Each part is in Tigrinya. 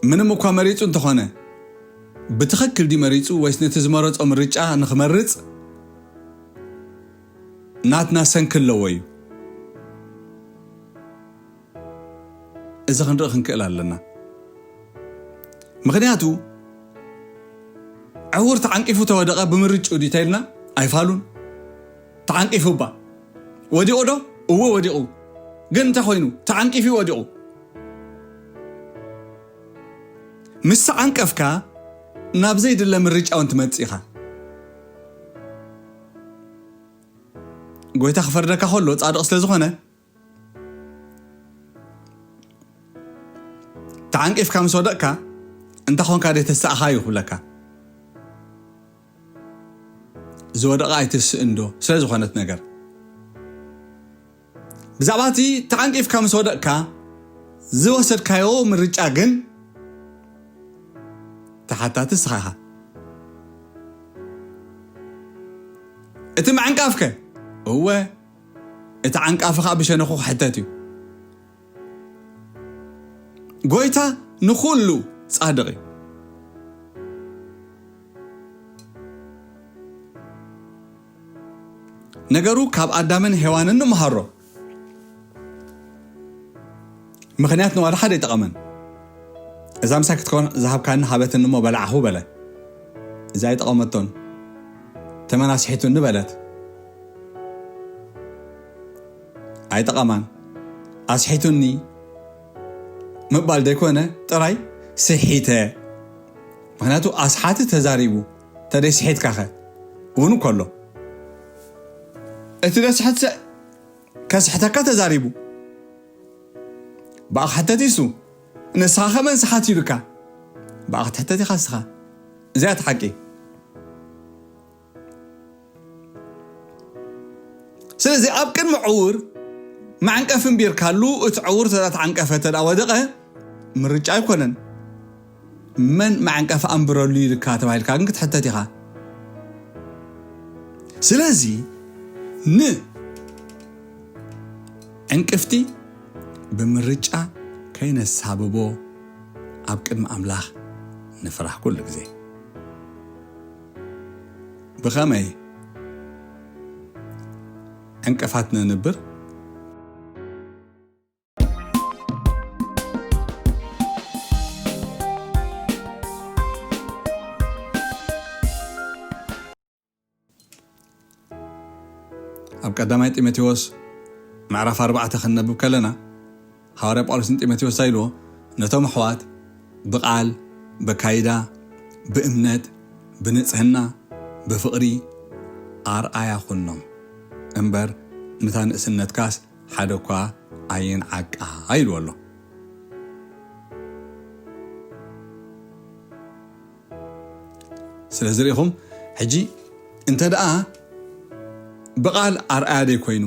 ምንም እኳ መሪጹ እንተኾነ፣ ብትኽክል ድዩ መሪጹ ወይስ ነቲ ዝመረጾ ምርጫ ንኽመርጽ ናትና ሰንኪ ኣለዎ እዩ? እዚ ክንርኢ ክንክእል ኣለና። ምኽንያቱ፣ ዕውር ተዓንቂፉ ተወደቐ፣ ብምርጭኡ ድዩ ተይልና ኣይፋሉን። ተዓንቂፉ እባ። ወዲቑ ዶ? እወ ወዲቑ። ግን እንታይ ኮይኑ? ተዓንቂፉ ወዲቑ። ምስ ተዓንቀፍካ ናብ ዘይድለ ምርጫ እውን ትመጽእ ኢኻ። ጎይታ ክፈርደካ ከሎ ጻድቕ ስለ ዝኾነ፣ ተዓንቂፍካ ምስ ወደቕካ፣ እንተ ኾንካ ደይ ተሳእኻ እዩ ክብለካ። ዝወደቐ ኣይትስእን ዶ? ስለ ዝኾነት ነገር። ብዛዕባ እቲ ተዓንቂፍካ ምስ ወደቕካ ዝወሰድካዮ ምርጫ ግን ተሓታቲ ንስኻ ኢኻ። እቲ ምዕንቃፍከ? እወ፣ እቲ ዓንቃፊ ኸኣ ብሸነኹ ክሕተት እዩ። ጎይታ ንኹሉ ጻድቕ እዩ። ነገሩ ካብ ኣዳምን ሄዋንን ንምሃሮ። ምኽንያት ንዋላ ሓደ ኣይጠቐመን። እዛ ምሳይ ክትከውን ዝሃብካኒ ሃበትኒ እሞ በላዕኹ በለ። እዛ ኣይጠቐመቶን። ተመን ኣስሒቱኒ በለት። ኣይጠቐማን። ኣስሒቱኒ ምባል ዘይኮነ፣ ጥራይ ስሒተ። ምኽንያቱ ኣስሓቲ ተዛሪቡ፣ ተደይ ስሒትካኸ? እውን እኮ ኣሎ። እቲ ደስሕት ከስሕተካ ተዛሪቡ። ብኣኽ ሕተት ይሱ፣ ንስኻ ከመን ስሓት ኢሉካ? ብኣኽ ትሕተት ኢኻ ንስኻ። እዚኣ እቲ ሓቂ። ስለዚ ኣብ ቅድሚ ዕዉር መዕንቀፊ እምቢርካሉ፣ እቲ ዕዉር ተዳ ተዓንቀፈ፣ ተዳ ወደቐ፣ ምርጫ ኣይኮነን። መን መዕንቀፊ ኣንብረሉ ኢልካ ተባሂልካ ግን ክትሕተት ኢኻ። ስለዚ ን ዕንቅፍቲ ብምርጫ ከይነሳብቦ ኣብ ቅድሚ ኣምላኽ ንፍራሕ ኩሉ ግዜ። ብኸመይ ዕንቅፋት ነንብር? ኣብ ቀዳማይ ጢሞቴዎስ ምዕራፍ ኣርባዕተ ክንነብብ ከለና፣ ሃዋርያ ጳውሎስ ንጢሞቴዎስ እንታይ ኢልዎ? ነቶም ኣሕዋት ብቓል፣ በካይዳ፣ ብእምነት፣ ብንጽህና፣ ብፍቕሪ ኣርኣያ ኩኖም እምበር፣ ንታ ንእስነትካስ ሓደ እኳ ኣይንዓቃ ኢልዎ ኣሎ። ስለዚ ርኢኹም፣ ሕጂ እንተ ደኣ ብቓል ኣርኣያ ደይ ኮይኑ፣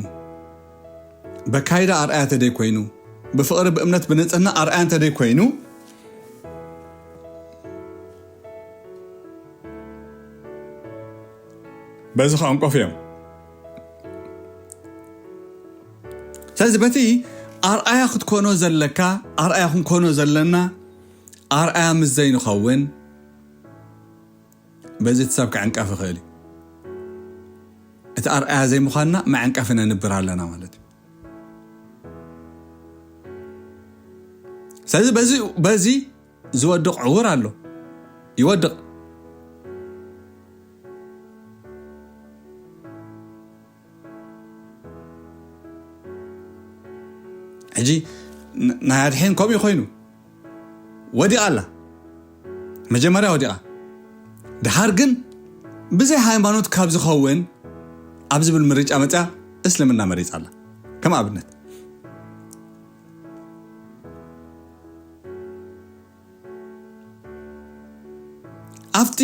በካይዳ ኣርኣያ እንተ ደይ ኮይኑ፣ ብፍቕሪ፣ ብእምነት፣ ብንጽህና ኣርኣያ እንተ ደይ ኮይኑ፣ በዚ ክዕንቀፉ እዮም። ስለዚ በቲ ኣርኣያ ክትኮኖ ዘለካ፣ ኣርኣያ ክንኮኖ ዘለና፣ ኣርኣያ ምስ ዘይንኸውን፣ በዚ እቲ ሰብ ክዕንቀፍ ይኽእል እዩ። እቲ ኣርኣያ ዘይምዃንና መዕንቀፊ ነንብር ኣለና ማለት እዩ። ስለዚ በዚ፣ በዚ ዝወድቕ ዕውር ኣሎ። ይወድቕ። ሕጂ ን-፣ ናይ ኣድሕን ከምኡ ኮይኑ ወዲቓ ኣላ። መጀመርያ ወዲቓ። ድሓር ግን ብዘይ ሃይማኖት ካብ ዝኸውን ኣብ ዝብል ምርጫ መጽያ እስልምና መሪጻ ኣላ። ከም ኣብነት። ኣብቲ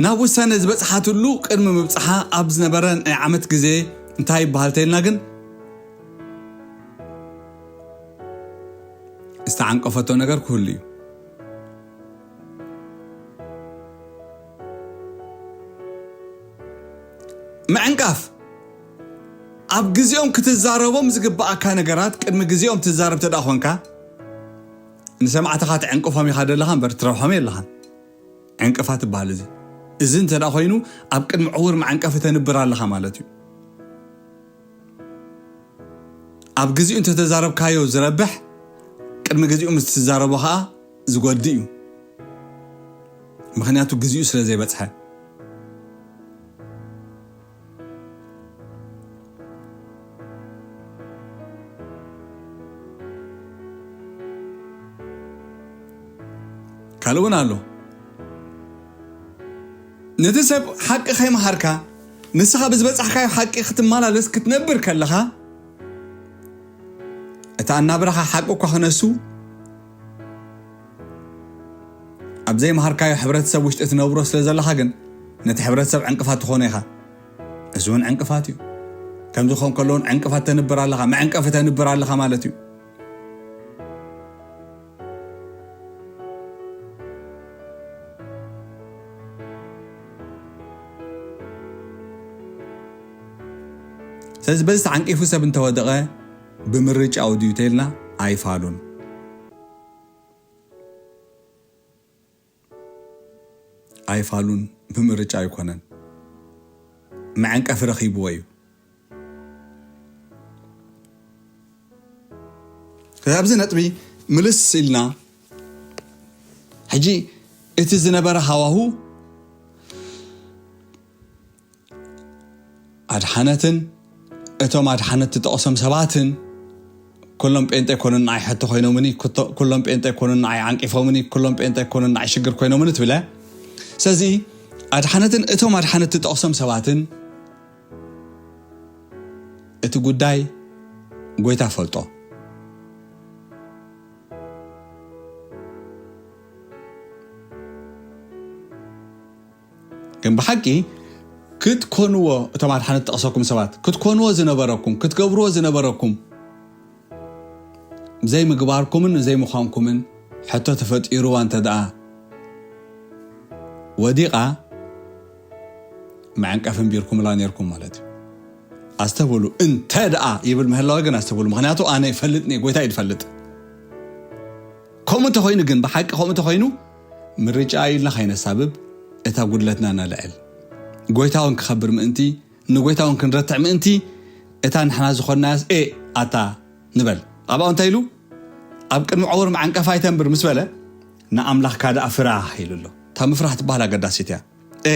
ናብ ውሳነ ዝበጽሓትሉ ቅድሚ ምብጽሓ ኣብ ዝነበረ ናይ ዓመት ግዜ እንታይ ይበሃል ተልና ግን ዝተዓንቀፈቶ ነገር ክህሉ እዩ። ምዕንቃፍ፣ ኣብ ግዜኦም ክትዛረቦም ዝግብኣካ ነገራት ቅድሚ ግዜኦም ትዛረብ ተደኣ ኾንካ፣ ንሰማዕትኻ ትዕንቅፎም ኢኻ ደለኻ እምበር ትረብሖም የለኻን። ዕንቅፋት ይበሃል እዚ። እዚ እንተ ደኣ ኮይኑ፣ ኣብ ቅድሚ ዕዉር መዓንቀፊ ተንብር ኣለኻ ማለት እዩ። ኣብ ግዜኡ እንተተዛረብካዮ ዝረብሕ፣ ቅድሚ ግዜኡ ምስ ትዛረቦ ኸኣ ዝጎድእ እዩ። ምኽንያቱ ግዜኡ ስለ ዘይበጽሐ። ካልእ እውን ኣሎ። ነቲ ሰብ ሓቂ ከይመሃርካ፣ ንስኻ ብዝበጻሕካዮ ሓቂ ክትመላለስ ክትነብር ከለኻ፣ እቲ ኣናብራኻ ሓቂ እኳ ክነሱ፣ ኣብ ዘይመሃርካዮ ሕብረተሰብ ውሽጢ ትነብሮ ስለ ዘለኻ ግን፣ ነቲ ሕብረተሰብ ዕንቅፋት ትኾኖ ኢኻ። እዚ እውን ዕንቅፋት እዩ። ከምዚ ክኸውን ከሎ እውን ዕንቅፋት ተንብር ኣለኻ፣ መዕንቀፊ ተንብር ኣለኻ ማለት እዩ። ስለዚ በዚ ተዓንቂፉ ሰብ እንተወደቐ ብምርጫኡ ድዩ ተይልና ኣይፋሉን። ኣይፋሉን ብምርጫ ኣይኮነን። መዐንቀፊ ረኺብዎ እዩ። ስለዚ ኣብዚ ነጥቢ ምልስ ኢልና ሕጂ እቲ ዝነበረ ሃዋሁ ኣድሓነትን እቶም ኣድሓነት ትጠቕሶም ሰባትን ኩሎም ጴንጤ ኣይኮኑን ንዓይ ሕቶ ኮይኖምኒ፣ ኩቶ-፣ ኩሎም ጴንጤ ኣይኮኑን ንዓይ ዓንቂፎምኒ፣ ኩሎም ጴንጤ ኣይኮኑን ንዓይ ሽግር ኮይኖምኒ ትብለ። ስለዚ ኣድሓነትን እቶም ኣድሓነት ትጠቕሶም ሰባትን እቲ ጉዳይ ጎይታ ፈልጦ። ግን ብሓቂ ክትኮንዎ፣ እቶም ኣድሓነት ጠቕሰኩም ሰባት ክትኮንዎ ዝነበረኩም፣ ክትገብርዎ ዝነበረኩም ዘይምግባርኩምን ዘይምዃንኩምን ሕቶ ተፈጢርዋ እንተ ደኣ ወዲቓ መዐንቀፊ እንቢርኩምላ ነይርኩም ማለት እዩ። ኣስተብህሉ፣ እንተ ደኣ ይብል ምህላወ ግን ኣስተብህሉ። ምኽንያቱ ኣነ ይፈልጥኒ፣ ጎይታ እዩ ዝፈልጥ። ከምኡ እንተኾይኑ ግን፣ ብሓቂ ከምኡ እንተኾይኑ፣ ምርጫ ኢልና ከይነሳብብ፣ እታ ጉድለትና ነልዕል። ጎይታ እውን ክኸብር ምእንቲ፣ ንጎይታ እውን ክንረትዕ ምእንቲ፣ እታ ንሕና ዝኾንናያስ፣ ኤ፣ ኣታ ንበል። ኣብኣ እንታይ ኢሉ? ኣብ ቅድሚ ዕውር መዓንቀፋ ኣይተንብር ምስ በለ፣ ንኣምላኽካ ደኣ ፍራህ ኢሉ ኣሎ። እታ ምፍራህ ትበሃል ኣገዳሲት እያ። ኤ፣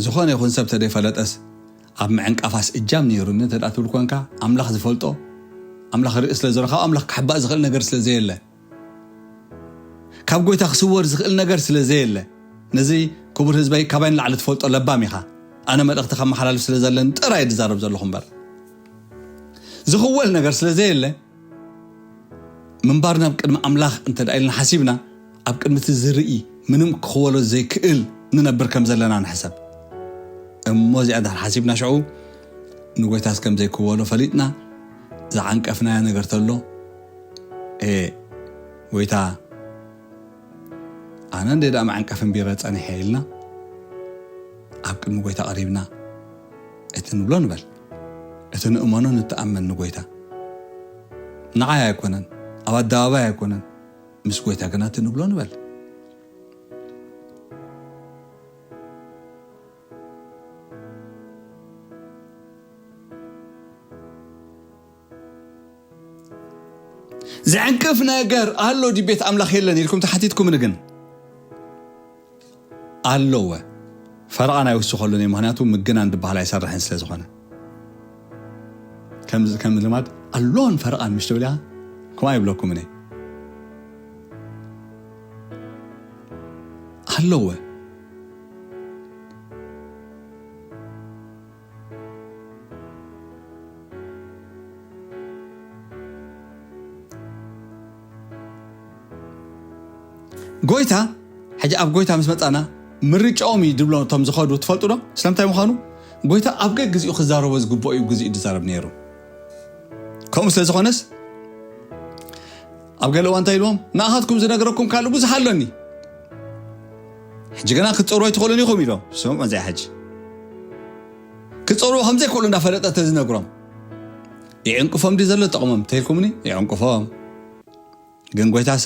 ዝኾነ ይኹን ሰብ ተደይፈለጠስ ኣብ ምዕንቃፋስ እጃም ነይሩኒ እንተ ደኣ ትብል ኮንካ፣ ኣምላኽ ዝፈልጦ፣ ኣምላኽ ርኢ ስለ ዘሎ፣ ካብ ኣምላኽ ክሕባእ ዝኽእል ነገር ስለ ዘየለ፣ ካብ ጎይታ ክስወር ዝኽእል ነገር ስለ ዘየለ፣ ነዚ ክቡር ህዝበይ ካባይ ንላዕሊ ትፈልጦ ለባም ኢኻ። ኣነ መልእኽቲ ከመሓላልፍ ስለ ዘለኒ ጥራይ እየ ዝዛረብ ዘለኹ እምበር፣ ዝኽወል ነገር ስለ ዘየለ፣ ምንባር ናብ ቅድሚ ኣምላኽ እንተ ደኣ ኢልና ሓሲብና፣ ኣብ ቅድሚ እቲ ዝርኢ ምንም ክኽወሎ ዘይክእል ንነብር ከም ዘለና ንሕሰብ። እሞ እዚኣ እንድሕር ሓሲብና ሽዑ ንጎይታስ ከም ዘይክወሎ ፈሊጥና፣ ዝዓንቀፍናዮ ነገር ተሎ፣ "ኤ፣ ጎይታ፣ ኣነ እንደ ደኣ መዓንቀፊ እምቢረ ጸኒሐ" ኢልና ኣብ ቅድሚ ጎይታ ቀሪብና እቲ ንብሎ ንበል። እቲ ንእመኖ ንተኣመን ንጎይታ። ንዓይ ኣይኮነን፣ ኣብ ኣደባባይ ኣይኮነን፣ ምስ ጎይታ ግና እቲ ንብሎ ንበል። ዝዕንቅፍ ነገር ኣሎ ድዩ ቤት ኣምላኽ የለን ኢልኩም ተሓቲትኩምኒ፣ ግን ኣለወ። ፈረቓን ኣይውስኸሉን እየ፣ ምኽንያቱ ምግናን ዝበሃል ኣይሰርሕን ስለ ዝኾነ። ከምዚ ከም ልማድ ኣሎን ፈረቓን ምሽ ትብል እያ፣ ከምኣ ይብለኩምን እየ። ኣለወ። ጎይታ፣ ሕጂ ኣብ ጎይታ ምስ መጻና ምርጫኦም እዩ ድብሎ እቶም ዝኸዱ ትፈልጡ ዶ? ስለምንታይ ምዃኑ? ጎይታ ኣብ ገግዜኡ ክዛረቦ ዝግብኦ እዩ ግዜኡ ዝዛረብ ነይሩ። ከምኡ ስለ ዝኾነስ ኣብ ገለ እዋን እንታይ ኢልዎም? "ንኣኻትኩም ዝነግረኩም ካልእ ብዙሕ ኣሎኒ፣ ሕጂ ግና ክትጸሩ ኣይትኽእሉን ኢኹም ኢሎም። ስምዑ እዚኣ ሕጂ። ክጸሩ ከም ዘይክእሉ እንዳፈለጠ ተዝነግሮም፣ ይዕንቅፎም ድዩ ዘሎ ጠቕሞም ተልኩምኒ? ይዕንቅፎም። ግን ጎይታስ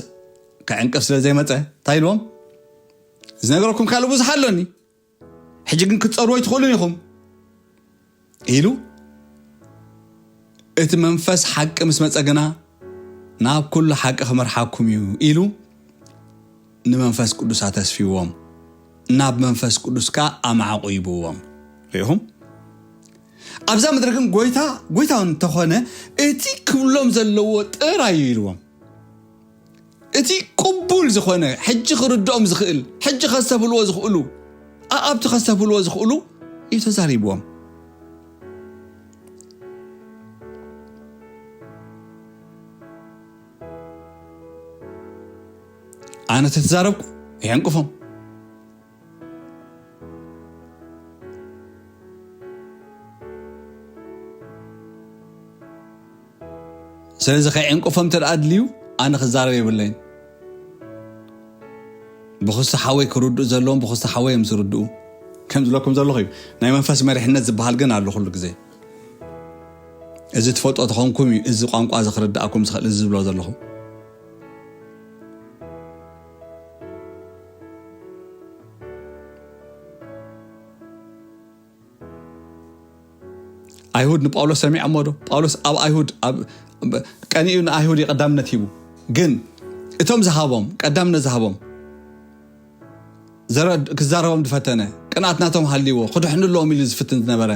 ክዕንቅፍ ስለ ዘይመጸ እንታይ ኢልዎም? ዝነግረኩም ካልእ ብዙሕ ኣሎኒ። ሕጂ ግን ክትጸሩ ኣይትኽእሉን ኢኹም ኢሉ፣ እቲ መንፈስ ሓቂ ምስ መጸ ግና ናብ ኩሉ ሓቂ ክመርሓኩም እዩ ኢሉ ንመንፈስ ቅዱስ ኣተስፊዎም፣ ናብ መንፈስ ቅዱስ ከኣ ኣማዕቑ ይብዎም። ርኢኹም? ኣብዛ ምድሪ ግን ጎይታ፣ ጎይታ እንተኾነ እቲ ክብሎም ዘለዎ ጥራይ እዩ ኢልዎም። እቲ ቅቡል ዝኾነ፣ ሕጂ ክርድኦም ዝኽእል፣ ሕጂ ከስተብህልዎ ዝኽእሉ፣ ኣኣብቲ ከስተብህልዎ ዝኽእሉ እዩ ተዛሪብዎም። ኣነ ተተዛረብኩ የዕንቅፎም። ስለዚ ከይዕንቅፎም እንተ ደኣ ኣድልዩ ኣነ ክዛረብ የብለይን። ብኽስቲ ሓወይ ክርድኡ ዘለዎም ብኽስቲ ሓወይ እዮም ዝርድኡ። ከም ዝለኩም ዘለኹ እዩ። ናይ መንፈስ መሪሕነት ዝበሃል ግን ኣሎ ኩሉ ግዜ። እዚ ትፈልጦ ተኾንኩም እዩ እዚ ቋንቋ እዚ ክርድኣኩም ዝኽእል እዚ ዝብሎ ዘለኹ። ኣይሁድ ንጳውሎስ ሰሚዖሞ ዶ? ጳውሎስ ኣብ ኣይሁድ፣ ኣብ፣ ቀኒኡ ንኣይሁድ እዩ ቀዳምነት ሂቡ። ግን እቶም ዝሃቦም፣ ቀዳምነት ዝሃቦም፣ ዘረ-፣ ክዛረቦም ዝፈተነ፣ ቅንኣት ናቶም ሃልይዎ፣ ክድሕኑ ኣለዎም ኢሉ ዝፍትን ዝነበረ፣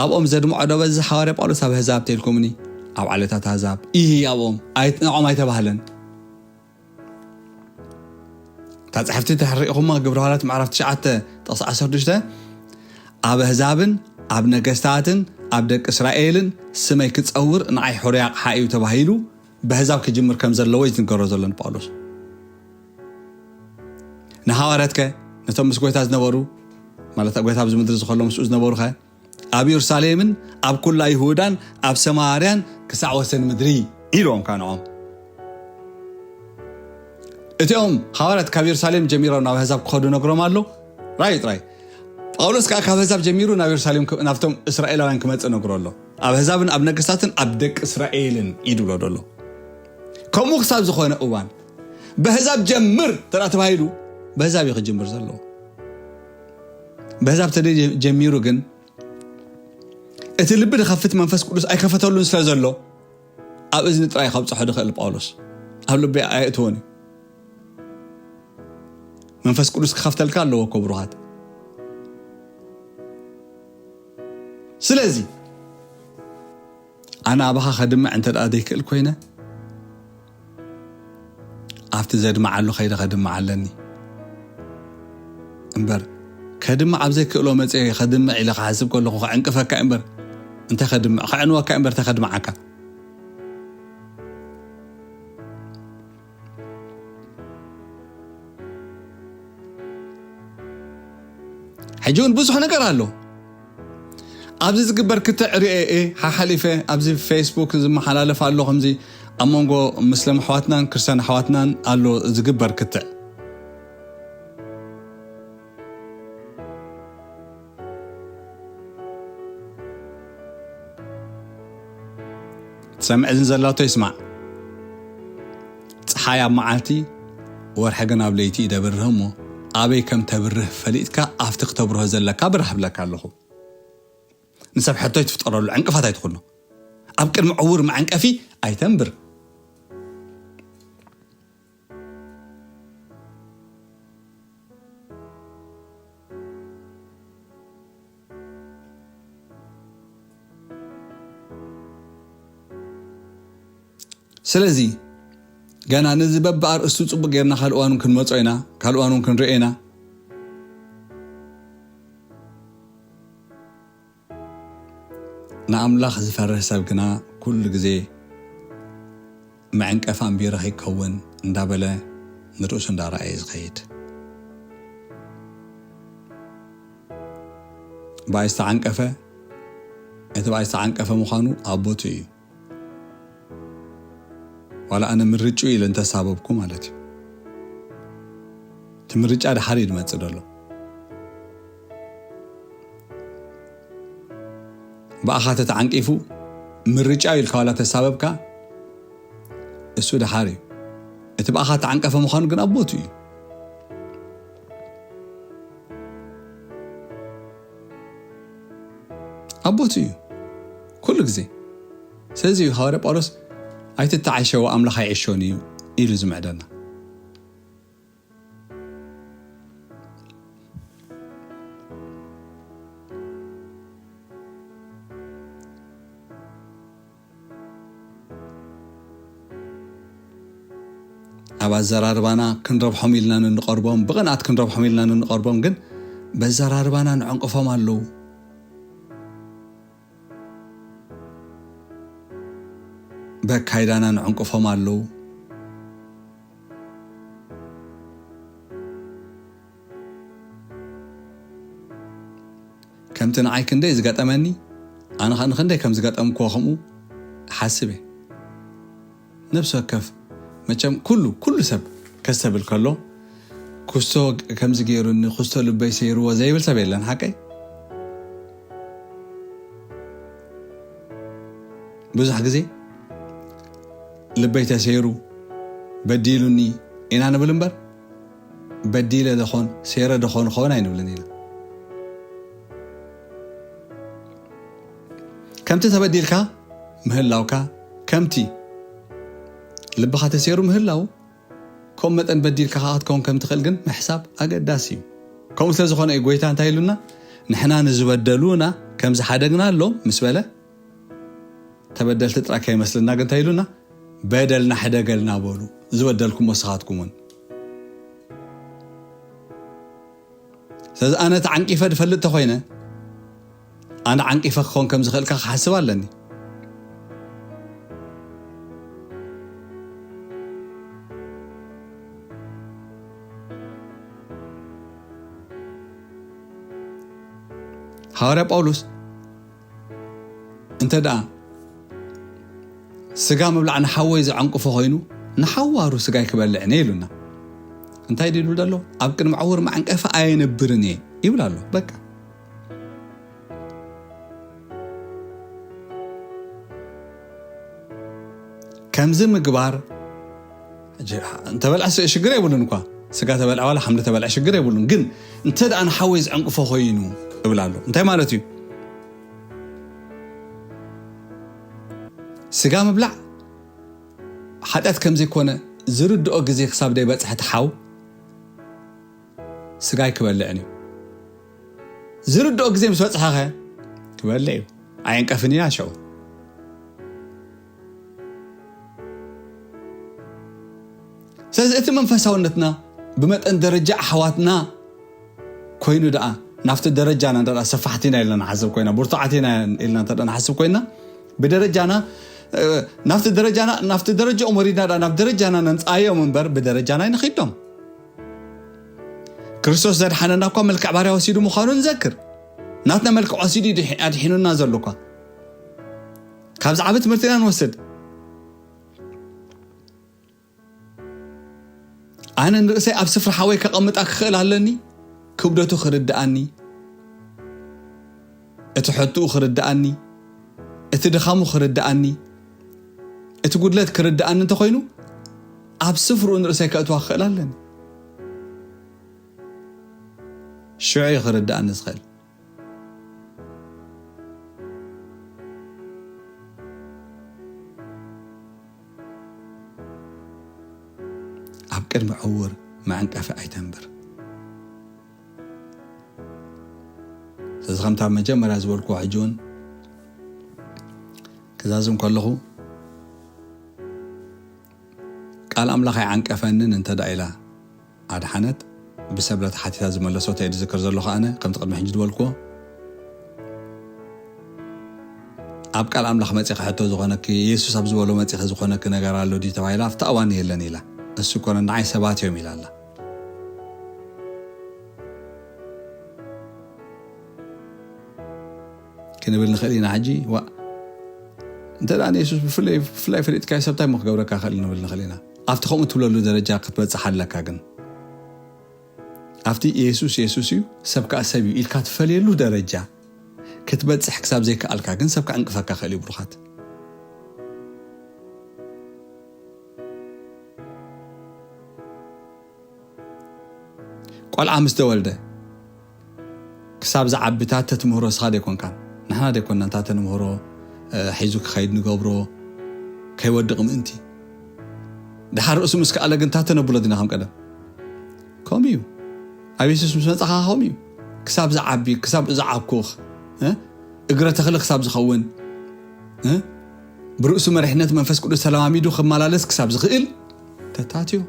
ኣብኦም ዘድምዖ ዶ በዚ ሓዋርያ ጳውሎስ ኣብ ኣህዛብ ተልኩምኒ? ኣብ ዓሌታት ኣህዛብ። ኢሂ ኣብኦም፣ ኣይ-፣ ንዕኦም ኣይተባህለን። እታ ጽሕፍቲ ተሕሪቑኹማ ግብረ ሃዋርያት ምዕራፍ ትሽዓተ ጥቕሲ ዓሰርተ ሽዱሽተ፣ ኣብ ኣህዛብን ኣብ ነገስታትን ኣብ ደቂ እስራኤልን ስመይ ክጸውር ንዓይ ሕሩይ ኣቕሓ እዩ ተባሂሉ ብኣህዛብ ክጅምር ከም ዘለዎ እዩ ዝንገሮ ዘሎ ንጳውሎስ። ንሃዋርያትከ ነቶም ምስ ጎይታ ዝነበሩ፣ ማለት ጎይታ ኣብዚ ምድሪ ዝኸሎ ምስኡ ዝነበሩኸ ኣብ የሩሳሌምን ኣብ ኩላ ይሁዳን ኣብ ሰማርያን ክሳዕ ወሰን ምድሪ ኢልዎም ከኣ ንዖም። እቲኦም ሃዋርያት ካብ የሩሳሌም ጀሚሮም ናብ ኣህዛብ ክኸዱ ነግሮም ኣሎ። ራይ ጥራይ። ጳውሎስ ከኣ ካብ ኣህዛብ ጀሚሩ ናብ የሩሳሌም ክ-፣ ናብቶም እስራኤላውያን ክመጽእ ነግሮ ኣሎ። ኣብ ኣህዛብን ኣብ ነገስታትን ኣብ ደቂ እስራኤልን እዩ ድብሎ ዘሎ። ከምኡ ክሳብ ዝኾነ እዋን፣ በህዛብ ጀምር ተራ ተባሂሉ፣ በህዛብ እዩ ክጅምር ዘለዎ። በህዛብ ተደ ጀሚሩ ግን፣ እቲ ልቢ ድኸፍት መንፈስ ቅዱስ ኣይከፈተሉን ስለ ዘሎ፣ ኣብ እዝኒ ጥራይ ከብጽሖ ድኽእል ጳውሎስ። ኣብ ልቢ ኣየእትዎን እዩ። መንፈስ ቅዱስ ክኸፍተልካ ኣለዎ እኮ ብሩኻት። ስለዚ፣ ኣነ ኣባኻ ከድምዕ እንተ ደኣ ዘይክእል ኮይነ፣ ኣብቲ ዘድምዓሉ ከይደ ከድምዕ ኣለኒ። እምበር፣ ከድምዕ ኣብ ዘይክእሎ መጽየ ከድምዕ ኢለ ክሓስብ ከለኹ ከዕንቅፈካ እምበር፣ እንተ ከድምዕ፣ ከዕንወካ እምበር፣ እንተ ከድምዓካ። ሕጂ እውን ብዙሕ ነገር ኣሎ። ኣብዚ ዝግበር ክትዕ ርኤ እየ፣ ሓሓሊፈ ኣብዚ ፌስቡክ ዝመሓላለፍ ኣሎ፣ ከምዚ ኣብ መንጎ ምስለም ኣሕዋትናን ክርስቲያን ኣሕዋትናን ኣሎ ዝግበር ክትዕ። ትሰምዕ እዝኒ ዘላቶ ይስማዕ። ጸሓይ ኣብ መዓልቲ፣ ወርሒ ግን ኣብ ለይቲ እዩ ደብርህ እሞ፣ ኣበይ ከም ተብርህ ፈሊጥካ ኣብቲ ክተብርሆ ዘለካ ብርህ እብለካ ኣለኹ። ንሰብ ሕቶ ኣይትፍጠረሉ፣ ዕንቅፋት ኣይትኹኖ። ኣብ ቅድሚ ዕዉር መዐንቀፊ ኣይተንብር። ስለዚ፣ ገና ነዚ በብኣርእስቱ ጽቡቕ ጌርና ካልእ እዋን እውን ክንመጾ ኢና፣ ካልእ እዋን እውን ክንርኦ ኢና። ንኣምላኽ ዝፈርህ ሰብ ግና ኩሉ ግዜ መዐንቀፊ ኣንቢረ ከይከውን እንዳበለ ንርእሱ እንዳረኣየ ዝኸይድ። ብኣይ ዝተዓንቀፈ፣ እቲ ብኣይ ዝተዓንቀፈ ምዃኑ ኣብ ቦትኡ እዩ። ዋላ ኣነ ምርጭኡ ኢለ እንተሳበብኩ ማለት እዩ። እቲ ምርጫ ድሓር እዩ ዝመጽእ ዘሎ። ብኣኻ ተተዓንቂፉ ምርጫ እዩ ኢልካ ዋላ ተሳበብካ፣ እሱ ድሓር እዩ። እቲ ብኣኻ ተዓንቀፈ ምዃኑ ግን ኣብ ቦቱ እዩ። ኣብ ቦቱ እዩ ኩሉ ግዜ። ስለዚ እዩ ሃዋርያ ጳውሎስ "ኣይትተዓሸዎ፣ ኣምላኽ ኣይዕሾን እዩ" ኢሉ ዝምዕደና። ኣብ ኣዘራርባና ክንረብሖም ኢልና ንንቐርቦም፣ ብቕንኣት ክንረብሖም ኢልና ንንቐርቦም ግን በዘራርባና ንዕንቅፎም ኣለዉ። በካይዳና ንዕንቅፎም ኣለዉ። ከምቲ ንዓይ ክንደይ ዝገጠመኒ፣ ኣነ ኸኣ ንኽንደይ ከም ዝገጠምክዎ ከምኡ እሓስብ እየ። ነፍሲ ወከፍ መቸም ኩሉ፣ ኩሉ ሰብ ከስተብል ከሎ፣ "ክስቶ ከምዚ ገይሩኒ፣ ክስቶ ልበይ ሰይርዎ" ዘይብል ሰብ የለን፣ ሓቀይ? ብዙሕ ግዜ "ልበይ ተሰይሩ፣ በዲሉኒ" ኢና ንብል እምበር፣ "በዲለ ደኾን፣ ሰይረ ደኾን" ኸውን ኣይንብልን ኢና። ከምቲ ተበዲልካ ምህላውካ፣ ከምቲ ልብኻ ተሰይሩ ምህላው፣ ከምኡ መጠን በዲልካ ኸዓ ክትከውን ከም ትኽእል ግን ምሕሳብ ኣገዳሲ እዩ። ከምኡ ስለ ዝኾነ እዩ ጎይታ እንታይ ኢሉና? ንሕና ንዝበደሉና ከም ዝሓደግናሎም ምስ በለ፣ ተበደልቲ ጥራይ ከይመስልና ግን እንታይ ኢሉና? "በደልና ሕደገልና በሉ፣ ዝበደልኩም ንስኻትኩም እውን።" ስለዚ ኣነ ተዓንቂፈ ዝፈልጥ ተኾይነ፣ ኣነ ዓንቂፈ ክኸውን ከም ዝኽእልካ ክሓስብ ኣለኒ። ሃዋርያ ጳውሎስ እንተ ደኣ ስጋ ምብላዕ ንሓወይ ዘዐንቅፎ ኮይኑ፣ ንሓዋሩ ስጋይ ክበልዕን እየ ኢሉና። እንታይ ድዩ ዝብል ዘሎ? "ኣብ ቅድሚ ዕውር መዐንቀፊ ኣየንብርን እየ" ይብል ኣሎ። በቃ። ከምዚ ምግባር፣ ሕጂ እንተበልዐ ስ-፣ ሽግር የብሉን እኳ። ስጋ ተበልዐ ዋላ ሓምሊ ተበልዐ ሽግር የብሉን። ግን እንተ ደኣ ንሓወይ ዝዕንቅፎ ኮይኑ እብል ኣሎ። እንታይ ማለት እዩ? ስጋ ምብላዕ ሓጢኣት ከም ዘይኮነ ዝርድኦ ግዜ ክሳብ ደይበጽሐ እቲ ሓው ስጋይ ክበልዕን እዩ። ዝርድኦ ግዜ ምስ በጽሐኸ ክበልዕ እዩ። ኣየንቀፍን እያ ሽዑ። ስለዚ እቲ መንፈሳውነትና ብመጠን ደረጃ ኣሕዋትና ኮይኑ ደኣ ናብቲ ደረጃና እንተ ደኣ ሰፋሕቲ ኢና ኢልና ንሓስብ ኮይና፣ ብርቱዓት ኢና ኢልና እንተ ደኣ ንሓስብ ኮይና፣ ብደረጃና፣ እ፣ ናብቲ ደረጃና፣ ናብቲ ደረጃኦም ወሪድና ደኣ ናብ ደረጃና ነምጽኣዮም እምበር ብደረጃና ኣይንኸይዶም። ክርስቶስ ዘድሓነና እኳ መልክዕ ባርያ ወሲዱ ምዃኑ ንዘክር። ናትና መልክዕ ወሲዱ እዩ ድሒ-፣ ኣድሒኑና ዘሎ እኳ። ካብዚ ዓቢ ትምህርቲ ኢና ንወስድ። ኣነ ንርእሰይ ኣብ ስፍራ ሓወይ ከቐምጣ ክኽእል ኣለኒ፣ ክብደቱ ክርድኣኒ፣ እቲ ሕቱኡ ክርድኣኒ፣ እቲ ድኻሙ ክርድኣኒ፣ እቲ ጉድለት ክርድኣኒ እንተኾይኑ፣ ኣብ ስፍርኡ ንርእሰይ ከእትዋ ክኽእል ኣለኒ። ሽዑ እዩ ክርድኣኒ ዝኽእል። ኣብ ቅድሚ ዕውር መዐንቀፊ ኣይተንብር። ስለዚ ከምታ መጀመርያ ዝበልኩዎ ሕጂ እውን ክዛዝም ከለኹ ቃል ኣምላኽ ኣይዓንቀፈንን እንተ ደኣ ኢላ ኣድሓነት ብሰብ ለተሓቲታ ዝመለሶ ተይ ዝዝክር ዘለኹ ኣነ ከምቲ ቅድሚ ሕጂ ዝበልኩዎ ኣብ ቃል ኣምላኽ መጺኺ ሕቶ ዝኾነኪ የሱስ ኣብ ዝበሎ መጺኺ ዝኾነኪ ነገር ኣሎ ድዩ ተባሂላ ኣብቲ እዋን የለን ኢላ እሱ ኮነ ንዓይ ሰባት እዮም ኢላ ኣላ። ክንብል ንኽእል ኢና። ሕጂ ዋ እንተ ደኣ ንየሱስ ብፍላይ ብፍላይ ፈሊጥካዮ ሰብ እንታይ እሞ ክገብረካ ክእል ንብል ንኽእል ኢና። ኣብቲ ከምኡ ትብለሉ ደረጃ ክትበጽሕ ኣለካ። ግን ኣብቲ የሱስ የሱስ እዩ፣ ሰብ ከኣ ሰብ እዩ ኢልካ ትፈልየሉ ደረጃ ክትበጽሕ ክሳብ ዘይከኣልካ ግን ሰብ ከዕንቅፈካ ክእል እዩ። ብሩኻት፣ ቆልዓ ምስ ተወልደ ክሳብ ዝዓቢ ታተ ትምህሮ እስኻ ዘይኮንካን፣ ንሕና ዘይኮንና ታተ ንምህሮ፣ እ፣ ሒዙ ክኸይድ ንገብሮ፣ ከይወድቕ ምእንቲ። ድሓር ርእሱ ምስ ከኣለ ግን ታተ ነብሎ ዲና ከም ቀደም? ከምኡ እዩ። ኣብ የሱስ ምስ መጻኻ ከምኡ እዩ። ክሳብ ዝዓቢ፣ ክሳብ ዝዓኩኽ፣ እ፣ እግረ ተኽሊ ክሳብ ዝኸውን፣ እ፣ ብርእሱ መሪሕነት መንፈስ ቅዱስ ተለማሚዱ ክመላለስ ክሳብ ዝኽእል ተታትዮ።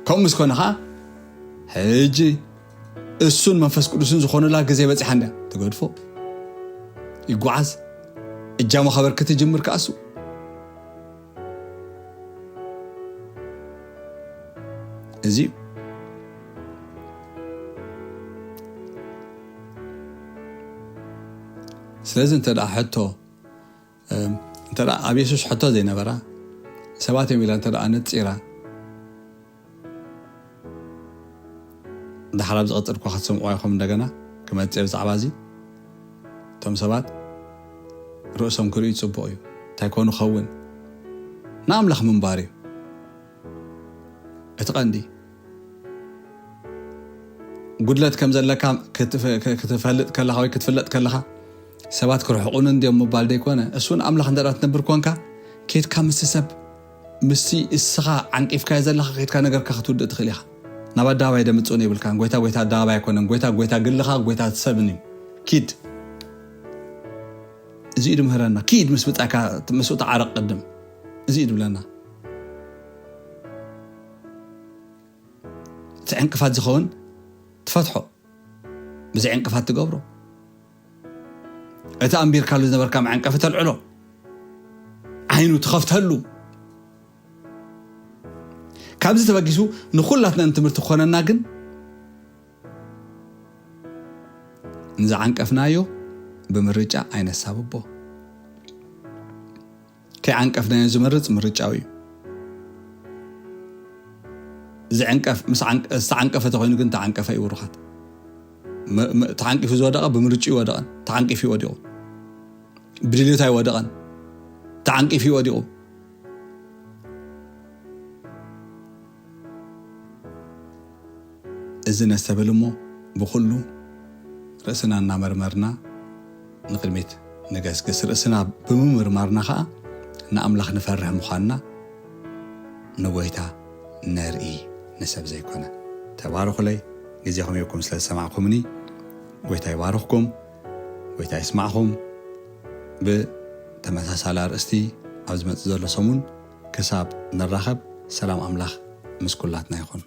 ከምኡ ምስ ኮነ ኸዓ፣ ሕጂ እሱን መንፈስ ቅዱስን ዝኾኑላ ግዜ በጺሓ እንድያ። ትገድፎ፣ ይጓዓዝ፣ እጃሙ ከበርክት ይጅምር ከኣ እሱ። እዚ እዩ። ስለዚ እንተ ደኣ ሕቶ፣ እም፣ እንተ ደኣ ኣብ የሱስ ሕቶ ዘይነበራ፣ ሰባት እዮም ኢላ እንተ ደኣ ነጺራ፣ ድሓር ኣብ ዝቐጽል እኳ ክትሰምዕዋ ኢኹም። እንደገና ክመጽእ ብዛዕባ እዚ፣ እቶም ሰባት ርእሶም ክርእዩ ጽቡቕ እዩ። እንታይ ኮኑ ኸውን? ንኣምላኽ ምንባር እዩ እቲ ቀንዲ። ጉድለት ከም ዘለካ ክትፈ-፣ ክ-፣ ክትፈልጥ ከለኻ ወይ ክትፍለጥ ከለኻ፣ ሰባት ክርሕቑኒ እንድዮም ምባል ደይኮነ፣ እሱ ንኣምላኽ እንተ ደኣ ትነብር ኮንካ፣ ኬድካ ምስ ሰብ፣ ምስቲ እስኻ ዓንቂፍካዮ ዘለኻ ኬድካ ነገርካ ክትውድእ ትኽእል ኢኻ። ናብ ኣደባባይ ደምጽኡኒ የብልካን። ጎይታ፣ ጎይታ ኣደባባይ ኣይኮነን። ጎይታ፣ ጎይታ ግልኻ፣ ጎይታ ሰብን እዩ። ኪድ። እዚ እዩ ድምህረና። ኪድ ምስ ብጻካ፣ ምስኡ ተዓረቕ ቅድም። እዚ እዩ ድብለና። እቲ ዕንቅፋት ዝኸውን ትፈትሖ። ብዘይ ዕንቅፋት ትገብሮ። እቲ ኣንቢርካሉ ዝነበርካ መዐንቀፊ ተልዕሎ። ዓይኑ ትኸፍተሉ። ካብዚ ተበጊሱ ንኹላትና ንትምህርቲ ክኾነና ግን ንዝዓንቀፍናዮ ብምርጫ ኣይነሳብቦ። ከይዓንቀፍናዮ ዝመርጽ ምርጫው እዩ። ዝዕንቀፍ፣ ምስ ዓንቀ-፣ ዝተዓንቀፈ ተኾይኑ ግን ተዓንቀፈ እዩ ብሩኻት። ም-፣ ም-፣ ተዓንቂፉ ዝወደቐ ብምርጭኡ ይወደቐን። ተዓንቂፉ እዩ ወዲቑ። ብድልዮት ኣይወደቐን። ተዓንቂፉ እዩ ወዲቑ። እዚ ነስተብል እሞ ብኹሉ ርእስና እናመርመርና ንቕድሚት ንገስግስ። ርእስና ብምምርማርና ኸኣ ንኣምላኽ ንፈርህ ምዃንና ንጎይታ ነርኢ፣ ንሰብ ዘይኮነ። ተባረኹለይ፣ ግዜኹም ሂብኩም ስለ ዝሰማዕኩምኒ ጎይታ ይባርኽኩም፣ ጎይታ ይስማዕኹም። ብተመሳሳሊ ኣርእስቲ ኣብ ዝመጽእ ዘሎ ሰሙን ክሳብ ንራኸብ፣ ሰላም ኣምላኽ ምስ ኩላትና ይኹን።